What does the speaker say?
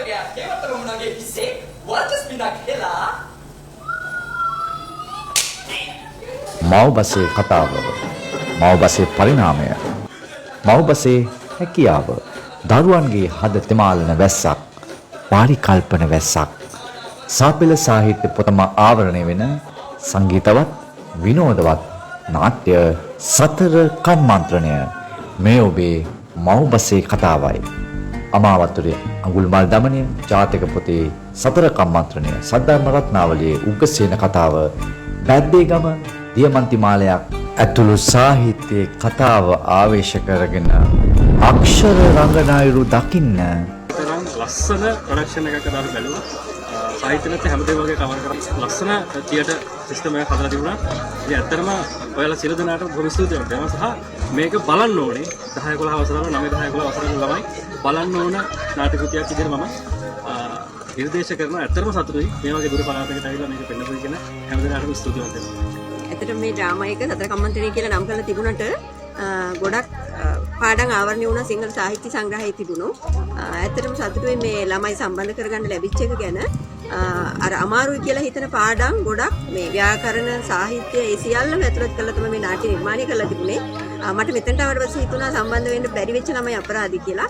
ගයා හේවත බමුණගේ හිසේ වර්චස් බිඳක් හෙලා. මව්බසේ කතාව, මව්බසේ පරිණාමය, මව්බසේ හැකියාව, දරුවන්ගේ හද තෙමාලන වැස්සක්, පරිකල්පන වැස්සක්, සාපෙල සාහිත්‍ය පොතම ආවරණය වෙන සංගීතවත් විනෝදවත් නාට්‍ය සතර කම්මන්ත්‍රණය. මේ ඔබේ මව්බසේ කතාවයි. අමාවතුරේ අඟුල්මල් දමනය, ජාතක පොතේ සතර කම්මන්ත්‍රණය, සද්ධර්ම රත්නාවලියේ උග්ගසේන කතාව, බැද්දේගම දියමන්ති මාලයක් ඇතුළු සාහිත්‍යයේ කතාව ආවේශ කරගෙන අක්ෂර රංගනයුරු දකින්න. තරම් ලස්සන ප්‍රොඩක්ෂන් එකක් අද අපි බැලුවා. සාහිත්‍ය පැත්ත හැමදේම වගේ කවර් කරලා ලස්සන තියටර් සිස්ටම් එකක් හදලා තිබුණා. ඉතින් ඇත්තටම ඔයාලා සියලු දෙනාටම බොහොම ස්තුතියි වෙනවා සහ මේක බලන්න ඕනේ 10 11 වසර 9 10 11 වසර ළමයි බලන්න ඕන නාට්‍ය කෘතියක් විදිහට මම නිර්දේශ කරනවා. ඇත්තටම සතුටුයි මේ වගේ දුර පළාතකට ඇවිල්ලා මේක පෙන්නපු කියන හැම දෙනාටම ස්තුතිවන්ත වෙනවා. ඇත්තටම මේ ඩ්‍රාමා එක සතර කම්මන්ත්‍රණය කියලා නම් කරලා තිබුණට ගොඩක් පාඩම් ආවරණය වුණා සිංහල සාහිත්‍ය සංග්‍රහයේ තිබුණු. ඇත්තටම සතුටුයි මේ ළමයි සම්බන්ධ කරගන්න ලැබිච්ච එක ගැන. අර අමාරුයි කියලා හිතන පාඩම් ගොඩක් මේ ව්‍යාකරණ සාහිත්‍ය ඒ සියල්ලම ඇතුළත් කරලා තමයි මේ නාට්‍ය නිර්මාණය කරලා තිබුණේ. මට මෙතනට ආවට පස්සේ හිතුණා සම්බන්ධ වෙන්න බැරි වෙච්ච ළමයි අපරාධي කියලා.